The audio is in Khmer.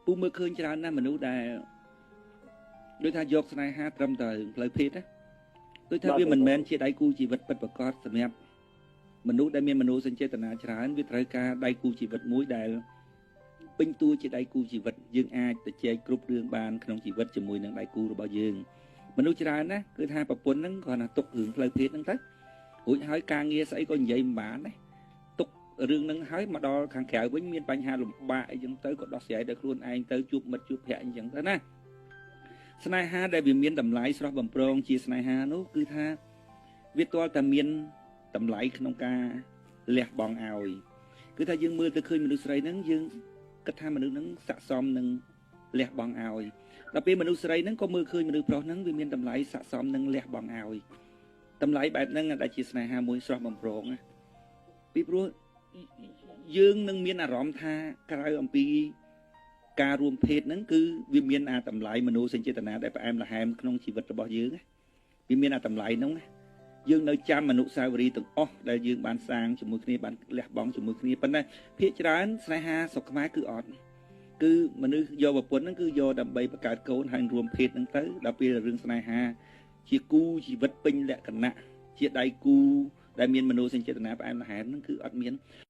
ពូមើលឃើញច្រើនណាស់មនុស្សដែលដូចថាយកស្នេហាត្រឹមតែរឿងផ្លូវភេទណា ដូចថាវាមិនមែនជាដៃគូជីវិតពិតប្រាកដ។ សម្រាប់មនុស្សដែលមានមនោសញ្ចេតនាច្រើន វាត្រូវការដៃគូជីវិតមួយដែលពេញតួជាដៃគូជីវិត យើងអាចទៅចែកគ្រប់រឿងបានក្នុងជីវិតជាមួយនឹងដៃគូរបស់យើង។ មនុស្សច្រើនណាគឺថាប្រពន្ធហ្នឹងគ្រាន់តែទុករឿងផ្លូវភេទហ្នឹងទៅរួចហើយ ការងារស្អីក៏និយាយមិនបានដែរ ទុករឿងហ្នឹងហើយ មកដល់ខាងក្រៅវិញមានបញ្ហាលំបាកអីចឹងទៅ ក៏ដោះស្រាយដោយខ្លួនឯងទៅ ជួបមិត្តជួបភ័ក្រអីចឹងទៅណា។ ស្នេហាដែលវាមានតម្លៃស្រស់បំព្រងជាស្នេហានោះ គឺថាវាទាល់តែមានតម្លៃក្នុងការលះបង់ឲ្យ គឺថាយើងមើលទៅឃើញមនុស្សស្រីហ្នឹង យើងគិតថាមនុស្សហ្នឹងស័ក្តិសមនឹងលះបង់ឲ្យ ដល់ពេលមនុស្សស្រីហ្នឹងក៏មើលឃើញមនុស្សប្រុសហ្នឹងវាមានតម្លៃស័ក្តិសមនឹងលះបង់ឲ្យ តម្លៃបែបហ្នឹងដែលជាស្នេហាមួយស្រស់បំព្រងណា ពីព្រោះយើងនឹងមានអារម្មណ៍ថាក្រៅអំពីការរួមភេទហ្នឹង គឺវាមានអាតម្លៃមនោសញ្ចេតនាដែលផ្អែមល្ហែមក្នុងជីវិតរបស់យើង វាមានអាតម្លៃហ្នឹងណា។ យើងនៅចាំអនុស្សាវរីយ៍ទាំងអស់ដែលយើងបានសាងជាមួយគ្នា បានលះបង់ជាមួយគ្នា។ ប៉ុន្តែភាគច្រើនស្នេហាស្រុកខ្មែរគឺអត់ គឺមនុស្សយកប្រពន្ធហ្នឹងគឺយកដើម្បីបង្កើតកូនហើយរួមភេទហ្នឹងទៅ ដល់ពេលរឿងស្នេហាជាគូជីវិតពេញលក្ខណៈ ជាដៃគូដែលមានមនោសញ្ចេតនាផ្អែមល្ហែមហ្នឹងគឺអត់មាន។